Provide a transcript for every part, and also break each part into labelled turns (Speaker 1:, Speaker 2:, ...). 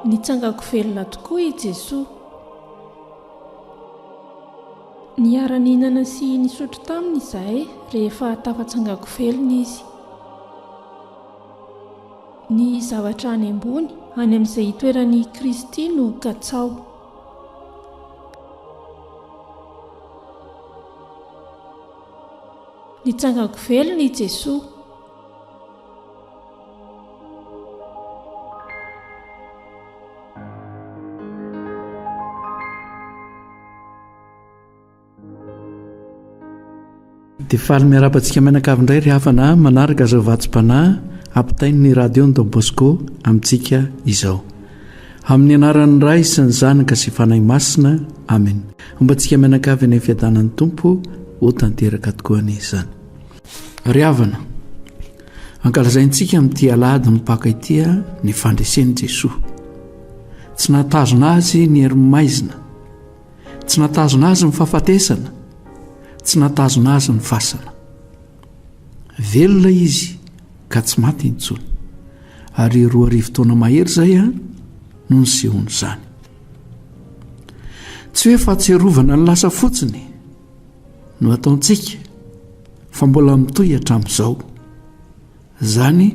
Speaker 1: Nitsangako velona tokoa i Jesoa. Niara-nihinana sy nisotro taminy izahay rehefa tafatsangako velona izy. Ny zavatra any ambony, any amin'izay itoeran'i Kristy no katsaho. Nitsangako velona i Jesoa.
Speaker 2: Dia faly miarahaba antsika mianakavy indray ry havana manaraka izao vatsim-panahy ampitain'ny radio ny Don Bosco amintsika izao. Amin'ny anaran'ny Ray sy ny Zanaka sy Fanahy Masina. Amen. Homba antsika mianakavy ny fiadanan'ny Tompo ho tanteraka tokoa anie izany. Ry havana, ankalazaintsika amin'ity alahady ny Paka ity ny fandresen'i Jesoa. Tsy nahatazona azy ny hery maizina. Tsy nahatazona azy ny fahafatesana, tsy nahatazona azy ny fasana. Velona izy ka tsy maty intsony. Ary 2000 taona mahery izay no nisehoan'izany. Tsy hoe fahatsiarovana ny lasa fotsiny no ataontsika fa mbola mitohy hatramin'izao. Izany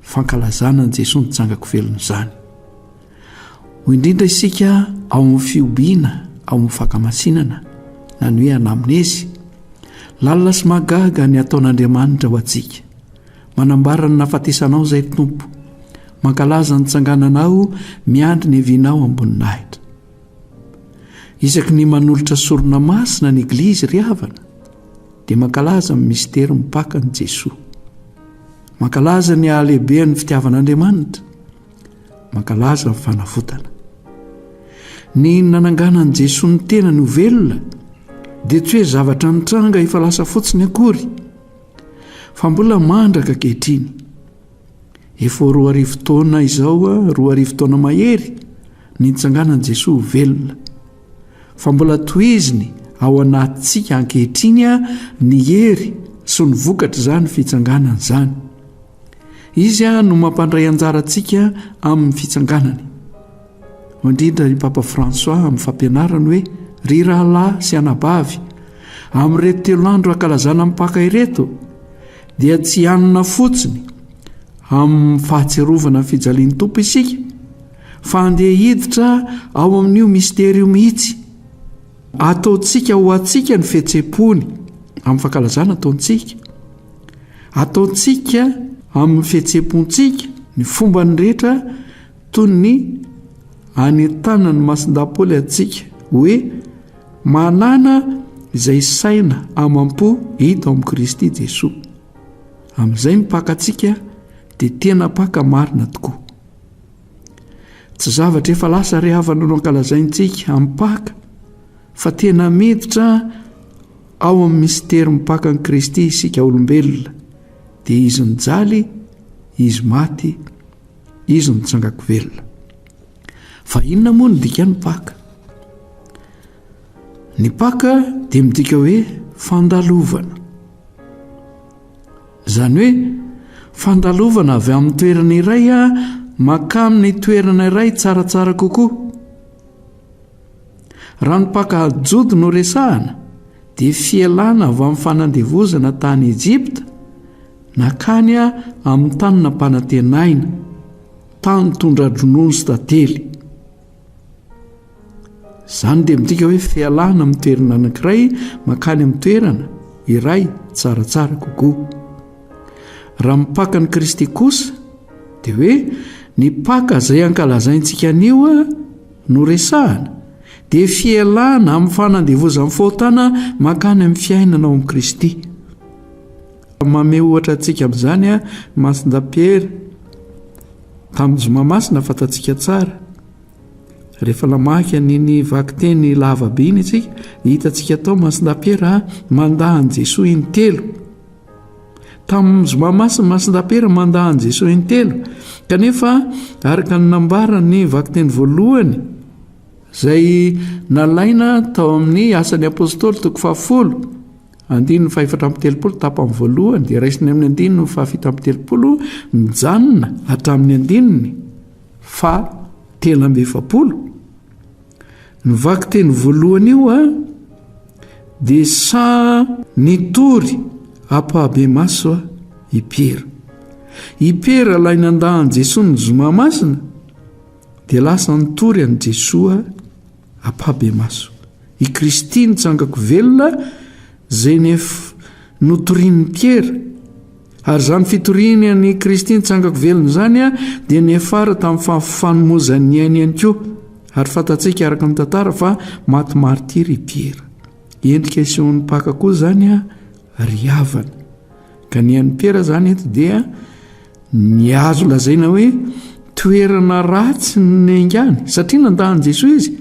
Speaker 2: fankalazana an'i Jesoa nitsangako velona izany. Hoy indrindra isika ao amin'ny fihobiana, ao amin'ny fankamasinana, na ny hoe anamnezy. Lalina sy mahagaga ny ataon'Andriamanitra ho antsika. Manambara ny nahafatesanao izay Tompo. Mankalaza ny tsangananao, miandry ny hevianao am-boninahitra. Isaky ny manolotra sorona masina ny Eglizy ry havana, dia mankalaza ny mistery mipaka an'i Jesoa. Mankalaza ny hahalehibean'ny fitiavan'Andriamanitra. Mankalaza ny fanavotana. Ny nananganan'i Jesoa ny tenany ho velona dia tsy hoe zavatra nitranga efa lasa fotsiny akory, fa mbola mandraka ankehitriny. Efa ho 2000 taona izao, 2000 taona mahery, ny nitsanganan'i Jesoa ho velona. Fa mbola tohiziny ao anatintsika ankehitriny ny hery sy ny vokatr'izany fitsanganana izany. Izy no mampandray anjara antsika amin'ny fitsanganany. Hoy indrindra i Papa François amin'ny fampianarany hoe, Ry rahalahy sy anabavy, amin'ireto telo andro ankalazana ny Paka ireto, dia tsy hanina fotsiny amin'ny fahatsiarovana ny fijalian'ny Tompo isika, fa handeha hiditra ao amin'io mistery io mihitsy. Ataontsika ho antsika ny fihetseham-pony amin'ny fankalazana ataontsika. Ataontsika amin'ny fihetseham-pontsika ny fombany rehetra toy ny anentanan'ny Masindahy Paoly antsika hoe manàna izay saina amam-po hita ao amin'i Kristy Jesoa. Amin'izay ny Pakantsika dia tena Paka marina tokoa. Tsy zavatra efa lasa ry havana no ankalazaintsika amin'ny Paka fa tena miditra Ao amin'ny mistery mipaka an'i Kristy isika olombelona, dia Izy nijaly, Izy maty, Izy nitsangako velona. Fa inona moa no dikan'ny Paka? Ny Paka dia midika hoe fandalovana. Izany hoe fandalovana avy amin'ny toerana iray mankamin'ny toerana iray tsaratsara kokoa. Raha ny Paka Jody no resahana, dia fialana avy amin'ny fanandevozana tany Ejipta nankany amin'ny tany nampanantenaina, tany tondra-dronono sy tantely. Izany dia midika hoe fialana amin'ny toerana anankiray mankany amin'ny toerana iray tsaratsara kokoa. Raha ny Pakan'i Kristy kosa, dia hoe ny Paka izay ankalazaintsika anio no resahana, dia fialana amin'ny fanandevozan'ny fahotana mankany amin'ny fiainana ao amin'i Kristy. Manome ohatra antsika amin'izany i Masindahy Piera tamin'ny Zoma Masina fantatsika tsara. Rehefa namaky an'iny vakiteny lava be iny isika, dia hitantsika tao Masindahy Piera mandà an'i Jesoa intelo. Tamin'ny zoma masina, Masindahy Piera mandà an'i Jesoa intelo. Kanefa, araka ny nambaran'ny vakiteny voalohany, izay nalaina tao amin'ny Asan'ny Apôstôly toko fahafolo, andininy fahefatra amby telopolo tapany voalohany, dia raisiny amin'ny andininy fahafito amby telopolo, mijanona hatramin'ny andininy faha. 43. Ny vakiteny voalohany io a dia saha nitory ampahabemaso i Piera. I Piera ilay nandà an'i Jesoa ny zoma masina dia lasa nitory an'i Jesoa ampahabemaso. I Kristy nitsangako velona izay nef notorian'i Piera. Ary izany fitoriany an'i Kristy nitsangako velona izany dia niafara tamin'ny fanomozan'ny ainy ihany koa. Ary fantatsika araka ny tantara fa maty martiry i Piera. Endrika isehoan'ny Paka koa izany ry havana. Ka ny an'i Piera izany eto dia ny azo lazaina hoe toerana ratsy ny niaingany satria nandà an'i Jesoa izy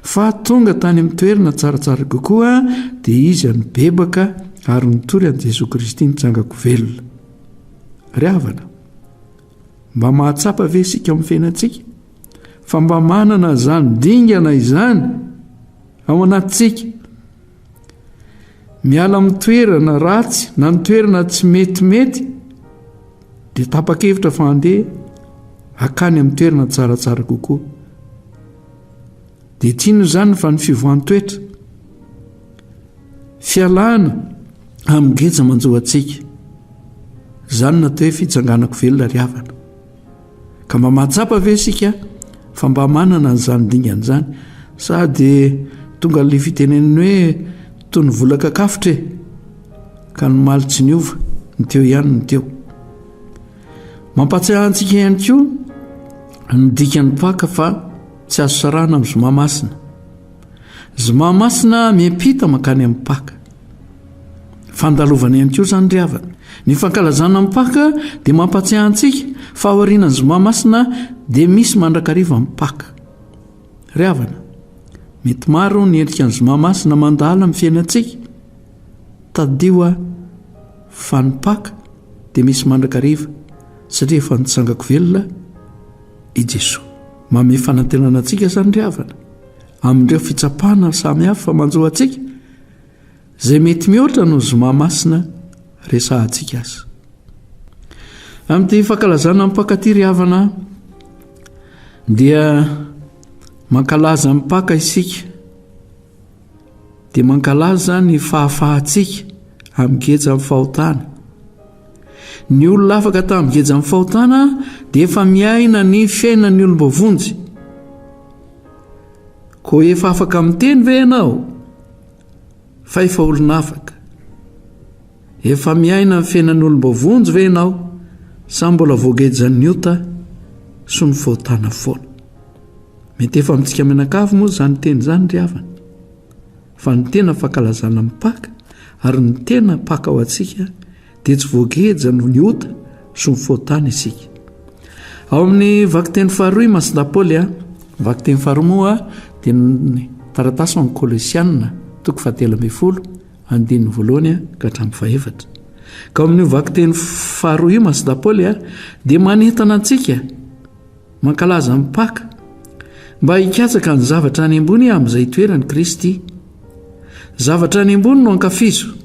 Speaker 2: fa tonga tany amin'ny toerana tsaratsara kokoa dia izy nibebaka ary nitory an'i Jesoa Kristy nitsangako velona. Ry havana, mba mahatsapa ve isika amin'ny fiainantsika fa mba manana izany dingana izany ao anatintsika? Miala amin'ny toerana ratsy na ny toerana tsy metimety dia tapa-kevitra fa handeha hakany amin'ny toerana tsaratsara kokoa. Dia tsy inona izany fa ny fivoahan-toetra. Fialana amin'ny geja manjo antsika. Izany no atao hoe fitsanganako velona ry havana. Ka mba mahatsapa ve isika fa mba manana an'izany dingana izany? Sa dia tonga ilay fitenenana hoe toy ny vola kakafotra e? Ka ny maly tsy niova, ny teo ihany ny teo. Mampatsiahy antsika ihany koa ny dikan'ny Paka fa tsy azo sarahina amin'ny Zoma Masina. Zoma Masina miampita mankany amin'ny Paka. Fandalovana ihany koa izany ry havana. Ny fankalazana ny Paka dia mampatsiahy antsika fa aorianan'ny Zoma Masina dia misy mandrakariva ny Paka. Ry havana, mety maro ny endrika ny Zoma Masina mandalo amin'ny fiainantsika. Tadidio aho fa ny Paka dia misy mandrakariva satria efa nitsangako velona i Jesoa. Manome fanantenana antsika izany ry havana amin'ireo fitsapana samihafa manjo antsika izay mety mihoatra noho zoma masina resahantsika aza. Amin'ity fankalazana ny Paka ity ry havana dia mankalaza ny Paka isika dia mankalaza ny fahafahantsika amin'ny gejan'ny fahotana. Ny olona afaka tamin'ny gejan'ny fahotana dia efa miaina ny fiainan'ny olom-boavonjy. Koa efa afaka miteny ve ianao fa efa olona afaka? Efa miaina ny fiainan'ny olom-boavonjy ve ianao sa mbola voagejan'ny ota sy ny fahotana foana? Mety efa amintsika mianakavy moa izany teny izany ry havana. Fa ny tena fankalazana ny Paka ary ny tena Paka ho antsika dia tsy voageja noho ny ota sy ny fahotana isika. Ao amin'ny vakiteny faharoa i Masindahy Paoly a, vakiteny faharoa moa dia ny taratasy ho an'ny Kolosiana, toko fahatelo ambin'ny folo, andininy voalohany ka hatramin'ny fahefatra. Ka ao amin'io vakiteny faharoa io Masindahy Paoly a, dia manentana antsika Mankalaza ny Paka, mba hikatsaka ny zavatra any ambony amin'izay itoeran'i Kristy. Zavatra any ambony no ankafizo,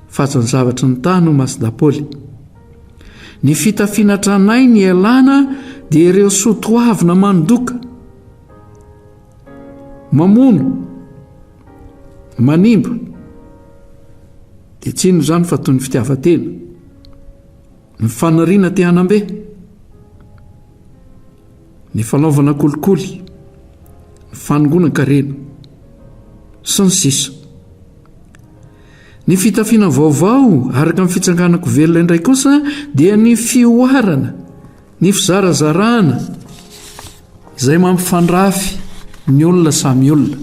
Speaker 2: fa tsy ny zavatry ny tany hoy Masina Paoly. Ny fitafiana tranainy ialana dia ireo soa toavina mandoka, mamono, manimba. Dia tsy inona izany fa toy ny fitiavan-tena. Ny fanariana te hanambe, ny fanaovana kolikoly, ny fanongonan-karena, sy ny sisa. Ny fitafiana vaovao araka ny fitsanganako velona indray kosa dia ny fihoarana, ny fizarazarana izay mampifandrafy ny olona samy olona.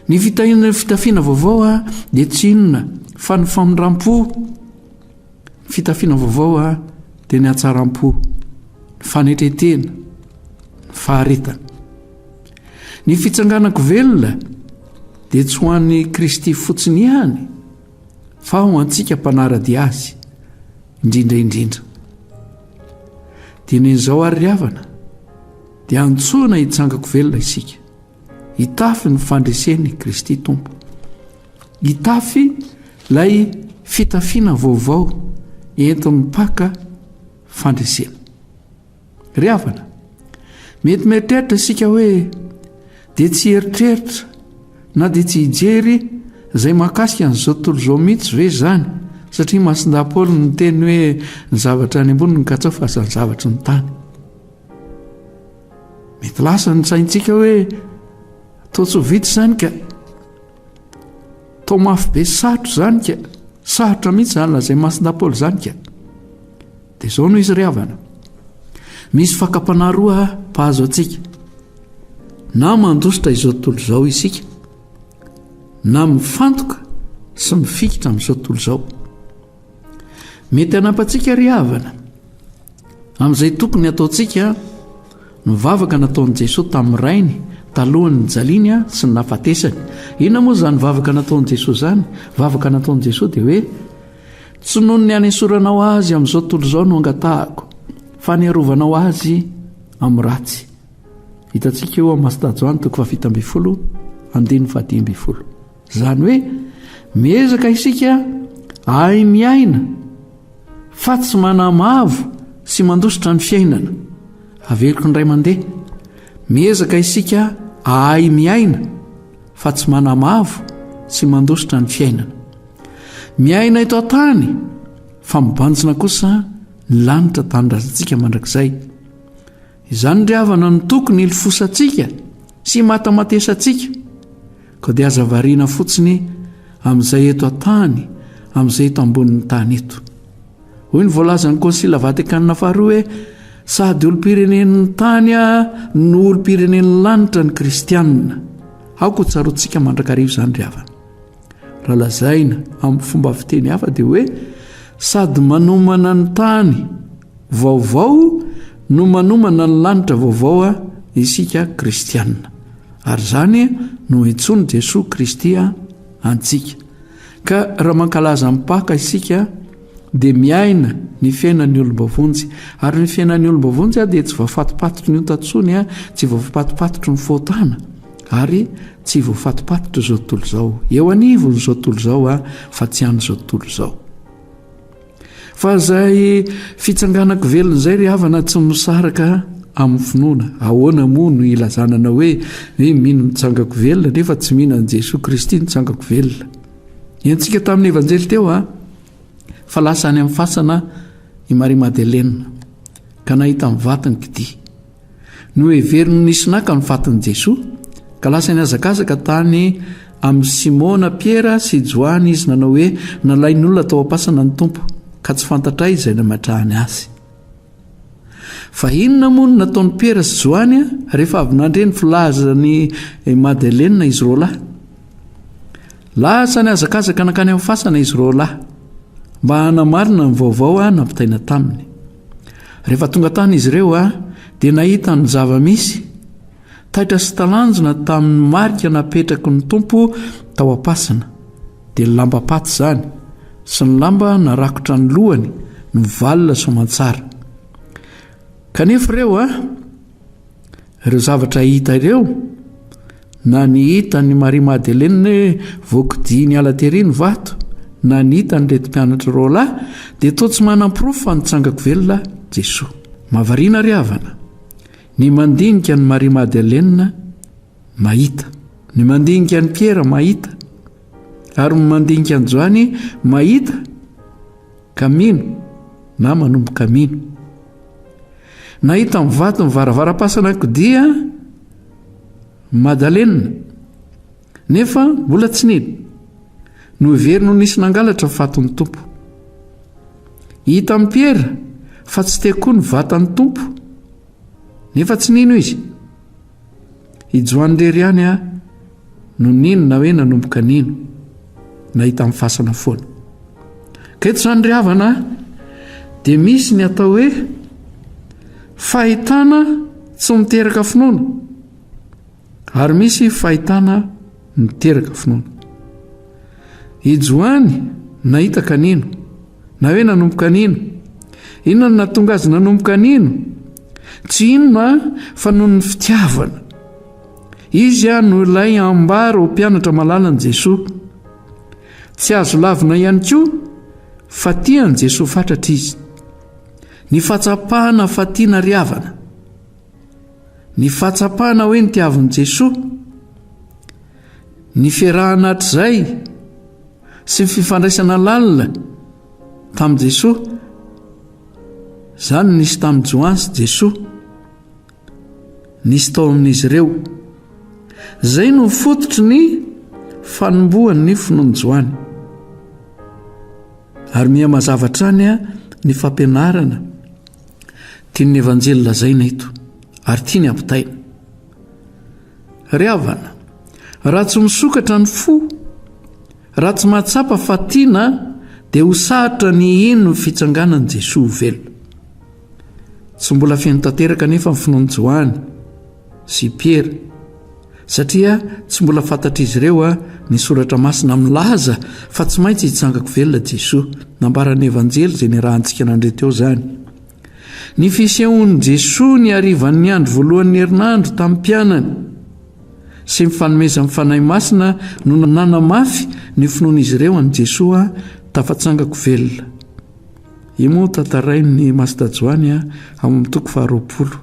Speaker 2: Ny fitahiana fitafiana vaovao dia tsy inona fa ny famindram-po. Ny fitafiana vaovao dia ny hatsaram-po, ny fanetren-tena, ny faharetana. Ny fitsanganako velona dia tsy ho an'i Kristy fotsiny ihany fa ho antsika mpanara-dia azy indrindra indrindra. Dinihina izao ary ry havana dia antsoina hitsangako velona isika. Hitafy ny fandreseny i Kristy Tompo. Hitafy ilay fitafiana vaovao entin'ny Paka fandresena. Ry havana, Mety mieritreritra isika hoe dia tsy hieritreritra na dia tsy hijery izay mahakasika an'izao tontolo izao mihitsy ve izany satria Masindahy Paoly niteny hoe ny zavatra any ambony no katsaho fa aza ny zavatry ny tany. Mety lasa ny saintsika hoe toa tsy ho vita izany ka. Toa mafy be sy sarotra izany ka. Sarotra mihitsy izany lazain'i Masindahy Paoly izany ka. Dia izao no izy ry havana. Misy fakam-panahy roa mpahazo antsika. Na mandositra izao tontolo izao isika, na mifantoka sy mifikitra amin'izao tontolo izao. Mety hanampy antsika ry havana amin'izay tokony hataontsika ny vavaka nataon'i Jesoa tamin'ny Rainy talohan'ny nijaliany sy ny nahafatesany. Inona moa izany vavaka nataon'i Jesoa izany? Vavaka nataon'i Jesoa dia hoe Tsy noho ny hanesoranao azy amin'izao tontolo izao no angatahako, fa ny harovanao azy amin'ny ratsy. Hitantsika eo amin'ny Masindahy Joany toko faha-17 andininy faha-15. Izany hoe miezaka isika ahay miaina fa tsy manamavo sy mandositra ny fiainana. Averiko indray mandeha. Miezaka isika ahay miaina fa tsy manamavo sy mandositra ny fiainana. Miaina eto an-tany fa mibanjina kosa ny lanitra tanindrazantsika mandrakizay. Izany ry havana no tokony hilofosantsika sy himatamatesantsika. Koa dia aza variana fotsiny amin'izay eto an-tany, amin'izay eto ambonin'ny tany eto. Hoy ny voalazan'ny Konsila Vatikana faharoa hoe sady olom-pirenen'ny tany no olom-pirenen'ny lanitra ny kristianina. Aoka ho tsaroantsika mandrakariva izany ry havana. Raha lazaina amin'ny fomba fiteny hafa dia hoe sady manomana ny tany vaovao no manomana ny lanitra vaovao isika kristianina. Ary izany no intsoin'i Jesoa Kristy antsika. Ka raha mankalaza ny Paka isika dia miaina ny fiainan'ny olom-boavonjy. Ary ny fiainan'ny olom-boavonjy dia tsy voafatopatotry ny ota intsony, tsy voafatopatotry ny fahotana. Ary tsy voafatopatotra izao tontolo izao, eo anivon'izao tontolo izao aho fa tsy an'izao tontolo izao. Fa izay fitsanganako velona izay ry havana tsy misaraka amin'ny finoana. Ahoana moa no ilazana anao hoe hoe mino mitsangako velona nefa tsy mino an'i Jesoa Kristy nitsangako velona. Henontsika tamin'ny Evanjely teo a fa lasa any amin'ny fasana i Maria Madelena ka nahita ny vatony kidia. Noheveriny ho nisy naka ny fatin'i Jesoa, ka lasa nihazakazaka tany amin'i Simona Piera sy Joany izy nanao hoe, Nalain'olona tao am-pasana ny Tompo, ka tsy fantatray izay nametrahany azy. Fa inona moa no nataon'i Piera sy Joany rehefa avy nandre ny filazan'i Madelena izy roalahy? Lasa nihazakazaka nankany amin'ny fasana izy roalahy, mba hanamarina ny vaovao nampitaina taminy. Rehefa tonga tany izy ireo dia nahita ny zava-misy. Taitra sy talanjona tamin'ny marika napetraky ny Tompo tao am-pasana, dia ny lambam-paty izany, sy ny lamba narakotra ny lohany, nivalona soamantsara. Kanefa ireo Ireo zavatra hita ireo, na ny hitan'i Maria Madelena hoe voakodia niala tery ny vato, na ny hitan'ireto mpianatra roalahy, dia toa tsy manam-porofo fa nitsangako velona Jesoa. Mahavariana ry havana, ny mandinika an'i Maria Madelena mahita, ny mandinika an'i Piera mahita, ary ny mandinika an'i Joany mahita ka mino na manomboka mino. Nahita ny vato ny varavaram-pasana kodia Madalena, nefa mbola tsy nino. Noheveriny ho nisy nangalatra ny fatin'ny Tompo. Hitan'i Piera fa tsy te koa ny vatan'ny Tompo, nefa tsy nino izy. I Joany irery ihany no nino na hoe nanomboka nino, nahita ny fasana foana. Ka eto izany ry havana dia misy ny atao hoe fahitana tsy miteraka finoana ary misy fahitana miteraka finoana. I Joany nahita ka nino na hoe nanomboka nino. Inona no nahatonga azy nanomboka nino? Tsy inona fa noho ny fitiavana. Izy no ilay ambara ho mpianatra malalan'i Jesoa. Tsy azo lavina ihany koa fa tia an'i Jesoa fatratra izy. Ny fahatsapana fa tiana ry havana. Ny fahatsapana hoe nitiavin'i Jesoa, ny fiarahana hatrizay sy ny fifandraisana lalina tamin'i Jesoa, izany no nisy tamin'i Joany sy Jesoa, nisy tao amin'izy ireo. Izay no fototry ny fanombohan'ny finoan'i Joany. Ary miha mazava hatrany ny fampianarana tian'ny Evanjely lazaina eto ary tiany hampitaina. Ry havana, raha tsy misokatra ny fo, raha tsy mahatsapa fa tiana dia ho sarotra ny hino ny fitsanganan'i Jesoa ho velona. Tsy mbola feno tanteraka anefa ny finoan'i Joany sy i Piera, satria tsy mbola fantatr'izy ireo ny soratra masina milaza fa tsy maintsy hitsangako velona Jesoa. Nambaran'ny Evanjely izay niarahantsika nandre teo izany. Ny fisehoan'i Jesoa ny harivan'ny andro voalohan'ny herinandro tamin'ny mpianany sy ny fanomezan'ny Fanahy Masina no nanamafy ny finoan'izy ireo an'i Jesoa tafatsangako velona. Io moa tantarain'ny Master Joany ao amin'ny toko faharoapolo,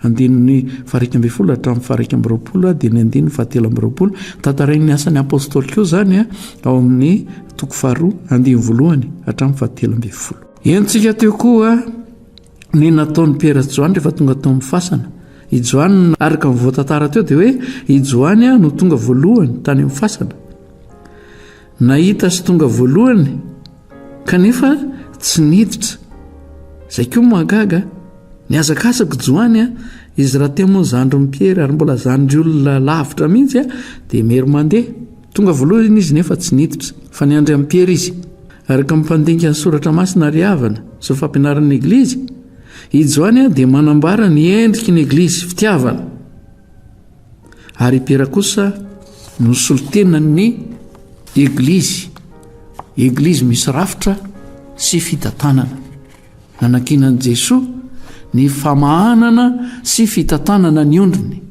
Speaker 2: andininy faha-11 hatramin'ny faha-21 dia ny andininy fahatelo amby roapolo. Tantarain'ny Asan'ny Apôstôly koa izany ao amin'ny toko faharoa, andininy voalohany hatramin'ny fahatelo ambin'ny folo. Henontsika teo koa ny nataon'i Piera sy Joany rehefa tonga tao amin'ny fasana. I Joany, araka ny voatantara teo, dia hoe i Joany no tonga voalohany tany amin'ny fasana. Nahita sy tonga voalohany kanefa tsy niditra. Izay koa mahagaga. Nihazakazaka i Joany, izy rahateo moa zandrin'i Piera ary mbola zandry olona lavitra mihitsy dia mery mandeha. Tonga voalohany izy nefa tsy niditra fa niandry an'i Piera izy. Araka ny mpandinika ny soratra masina ry havana sy ny fampianaran'ny Eglizy, i Joany dia manambara ny endriky ny Eglizy, fitiavana. Ary i Piera kosa no solontenan'ny Eglizy, Eglizy misy rafitra sy fitantanana. Nanankinan'i Jesoa ny famahanana sy fitantanana ny ondriny,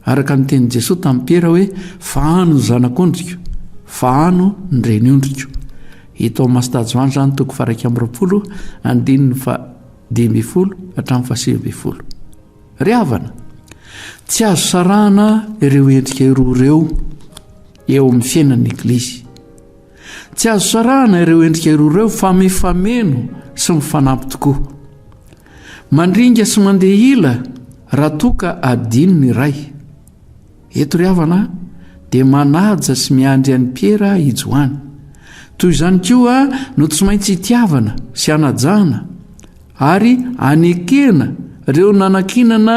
Speaker 2: araka ny tenin'i Jesoa tamin'i Piera hoe, Fahano ny zanak'ondriko, fahano ny reniondriko. Hita ao Masda Joany izany toko faha-21, andininy faha-15 hatramin'ny faha-19. Ry havana, tsy azo sarahana ireo endrika roa ireo eo amin'ny fiainan'ny Eglizy. Tsy azo sarahana ireo endrika roa ireo fa mifameno sy mifanampy tokoa. Mandringa sy mandeha ila raha toa ka adino ny iray. Eto ry havana dia manaja sy miandry an'i Piera i Joany. Toy izany koa no tsy maintsy itiavana sy anajana ary anekena ireo nanankinana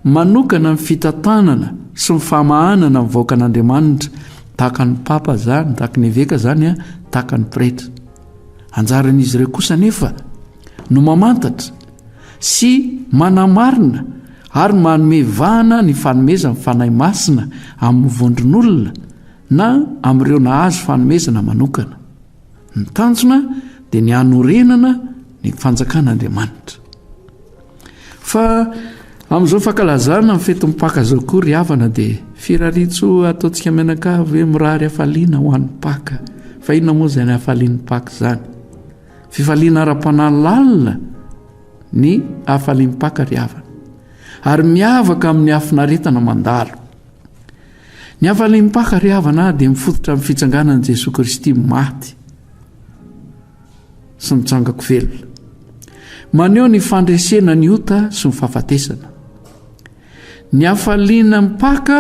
Speaker 2: manokana ny fitantanana sy ny famahanana ny vahoakan'Andriamanitra, tahaka ny Papa izany, tahaka ny Eveka izany, tahaka ny Pretra. Anjaran'izy ireo kosa anefa no mamantatra sy manamarina ary manome vahana ny fanomezan'ny Fanahy Masina amin'ny vondron'olona na amin'ireo nahazo fanomezana manokana. Ny tanjona dia ny hanorenana ny fanjakan'Andriamanitra. Fa amin'izao fankalazana ny fetin'ny Paka izao koa ry havana dia firariantsoa ataontsika mianakavy hoe mirary hafaliana ho an'ny Paka. Fa inona moa izany hafalian'ny Paka izany? Fifaliana ara-panahy lalina ny hafalian'ny Paka ry havana. Ary miavaka amin'ny hafinaretana mandalo. Ny hafalian'ny Paka ry havana dia mifototra amin'ny fitsanganan'i Jesoa Kristy maty sy nitsangako velona. Maneho ny fandresena ny ota sy ny fahafatesana. Ny hafaliana ny Paka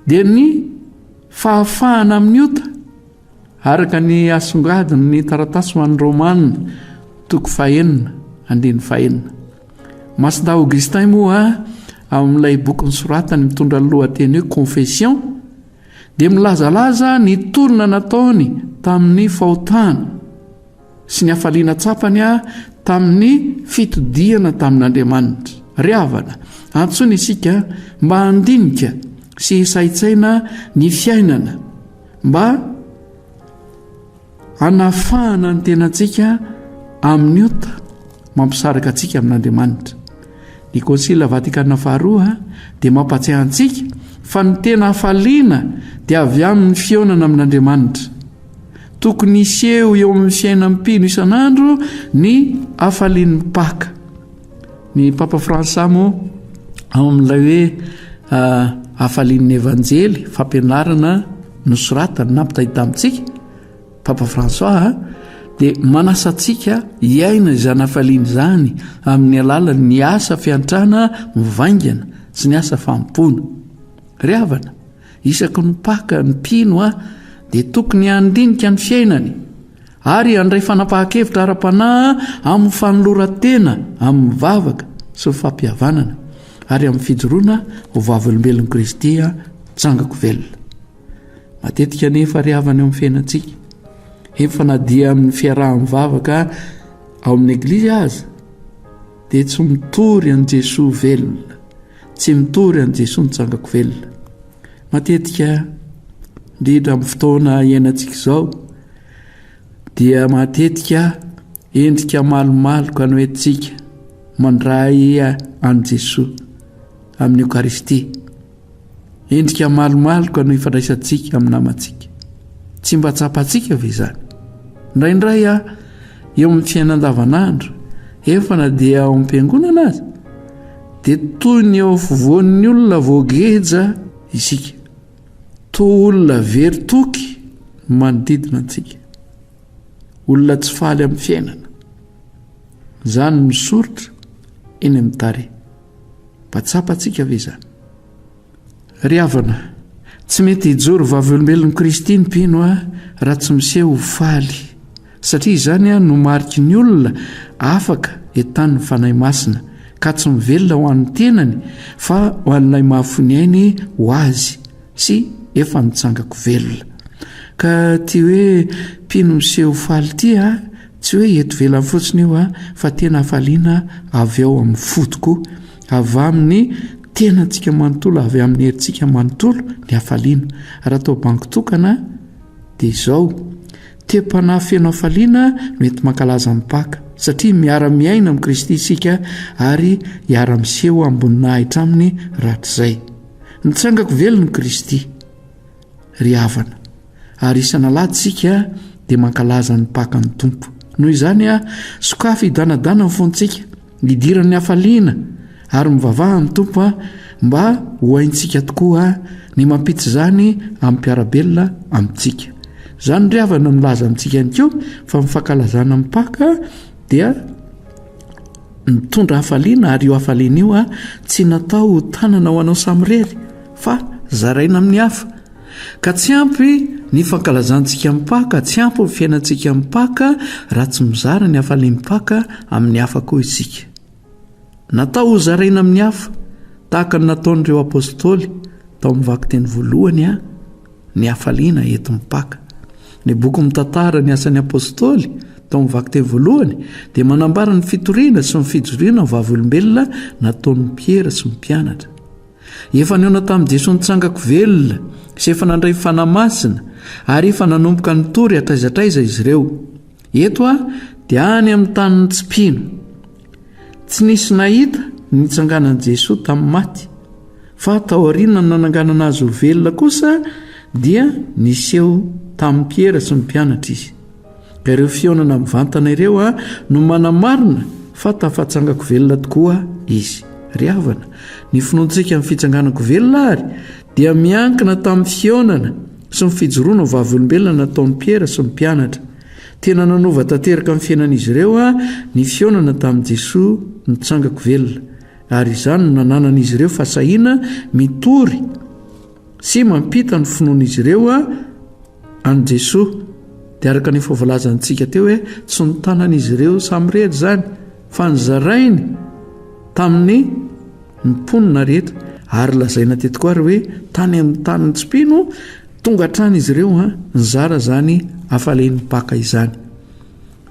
Speaker 2: dia ny fahafahana amin'ny ota Araka ny asongadin'ny taratasy ho an'ny Romana, toko fahenina, andininy fahenina. Masindahy Augustin moa, ao amin'ilay boky nosoratany mitondra ny lohateny hoe Confession, dia milazalaza ny tolona nataony tamin'ny fahotana sy ny hafaliana tsapany tamin'ny fitodihana tamin'Andriamanitra. Ry havana, antsoina isika mba handinika sy hisaintsaina ny fiainana Mba hanafahana ny tenantsika amin'ny ota mampisaraka antsika amin'Andriamanitra. Ny Konsila Vatikana Faharoa dia mampatsiahy antsika fa ny tena hafaliana dia avy amin'ny fihaonana amin'Andriamanitra. Tokony hiseho eo amin'ny fiainan'ny mpino isan'andro ny hafalian'ny Paka. Ny Papa Fransa moa. Ao amin'ilay hoe hafalian'ny Evanjely, fampianarana nosoratany nampitainy tamintsika, Papa François dia manasa antsika hiaina izany hafaliana izany amin'ny alalan'ny asa fiantrana mivaingana sy ny asa fanompoana. Ry havana, isaky ny Paka ny mpino dia tokony handinika ny fiainany ary handray fanapahan-kevitra ara-panahy amin'ny fanoloran-tena amin'ny vavaka sy ny fampihavanana ary amin'ny fijoroana ho vavolombelon'i Kristy tsangako velona. Matetika anefa ry havana eo amin'ny fiainantsika, efa na dia amin'ny fiaraha-mivavaka ao amin'ny eglizy aza, dia tsy mitory an'i Jesoa velona, tsy mitory an'i Jesoa nitsangako velona. Matetika, indrindra amin'ny fotoana iainantsika izao, dia matetika endrika malomaloka no entintsika mandray an'i Jesoa amin'ny Eokaristia. Endrika malomaloka no ifandraisantsika amin'ny namantsika. Tsy mba tsapantsika ve izany? Indraindray aho, eo amin'ny fiainana andavanandro, efa na dia ao am-piangonana aza, dia toy ny eo afovoan'ny olona voageja isika. Toa olona very toky ny manodidina antsika. Olona tsy faly amin'ny fiainana. Izany no misoritra eny amin'ny tarehy. Mba tsapantsika ve izany? Ry havana, tsy mety hijoro vavolombelon'i Kristy ny mpino raha tsy miseho ho faly, satria izany no mariky ny olona afaka entanin'ny Fanahy Masina, ka tsy mivelona ho an'ny tenany fa ho an'ilay mahafoy ny ainy ho azy sy efa nitsangako velona. Ka ity hoe mpino miseho faly ity Tsy hoe eto ivelany fotsiny io fa tena hafaliana avy ao amin'ny fo tokoa, avy amin'ny tenantsika manontolo, avy amin'ny herintsika manontolo ny hafaliana. Raha atao bango tokana dia izao, toe-panahy feno hafaliana no enti-mankalaza ny Paka, satria miara-miaina amin'i Kristy isika ary hiara-miseho amboninahitra aminy rahatrizay. Nitsangako velona i Kristy. Ry havana, ary isan'alahady isika dia mankalaza ny Pakan'ny Tompo. Noho izany, sokafy hidanadana ny fontsika, hidiran'ny hafaliana, ary mivavaha amin'ny Tompo mba ho haintsika tokoa ny mampita izany amin'ny mpiara-belona amintsika. Izany ry havana no milaza amintsika ihany koa fa ny fankalazana ny Paka dia mitondra hafaliana ary io hafaliana io tsy natao ho tanana ho anao samirery fa zaraina amin'ny hafa. Ka tsy ampy ny fankalazantsika ny Paka, tsy ampy ny fiainantsika ny Paka raha tsy mizara ny hafalian'ny Paka amin'ny hafa koa isika. Natao hozaraina amin'ny hafa, tahaka ny nataon'ireo Apôstôly tao amin'ny vakiteny voalohany, ny hafaliana entin'ny Paka. Ny boky mitantara ny asan'ny Apôstôly tao amin'ny vakiteny voalohany dia manambara ny fitoriana sy ny fijoroana ho vavolombelona nataon'i Piera sy ny mpianatra. Efa nihaona tamin'i Jesoa nitsangako velona sy efa nandray Fanahy Masina ary efa nanomboka nitory hatraiza hatraiza izy ireo. Eto dia any amin'ny tanin'ny tsy mpino. Tsy nisy nahita ny nitsanganan'i Jesoa tamin'ny maty, fa taorian'ny nananganana azy ho velona kosa dia niseho tamin'i Piera sy ny mpianatra izy. Ka ireo fihaonana mivantana ireo no manamarina fa tafatsangako velona tokoa izy. Ry havana, ny finoantsika amin'ny fitsanganako velona ary dia miankina tamin'ny fihaonana sy ny fijoroana ho vavolombelona nataon'i Piera sy ny mpianatra. Tena nanova tanteraka ny fiainan'izy ireo ny fihaonana tamin'i Jesoa nitsangako velona, ary izany no nananan'izy ireo fahasahiana mitory sy mampita ny finoan'izy ireo an'i Jesoa. Dia araka ny efa voalazantsika teo hoe tsy notanan'izy ireo samirery izany fa nozarainy tamin'ny mponina rehetra ary lazaina teto koa ary hoe tany amin'ny tanin'ny tsy mpino tonga hatrany izy ireo nizara izany hafalian'ny Paka izany.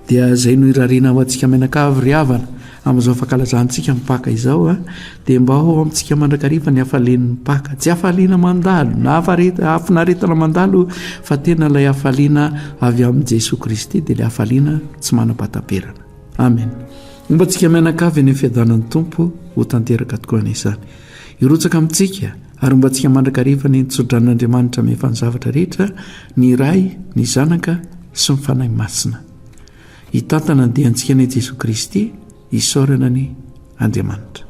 Speaker 2: Dia izay no irariana ho antsika mianakavy ry havana amin'izao fankalazantsika ny Paka izao a, dia mba ho amintsika mandrakariva ny hafalian'ny Paka. Tsy hafaliana mandalo na hafinaretana mandalo fa tena ilay hafaliana avy amin'i Jesoa Kristy dia ilay hafaliana tsy manam-pahataperana. Amen. Homba antsika mianakavy eny amin'ny fiadanan'ny Tompo ho tanteraka tokoa anie izany. Hirotsaka amintsika ary homba antsika mandrakariva ny tsodranon'Andriamanitra mihefa ny zavatra rehetra, ny Ray, ny Zanaka sy ny Fanahy Masina. Hitantana ny diantsika anie Jesoa Kristy, isaorana anie Andriamanitra.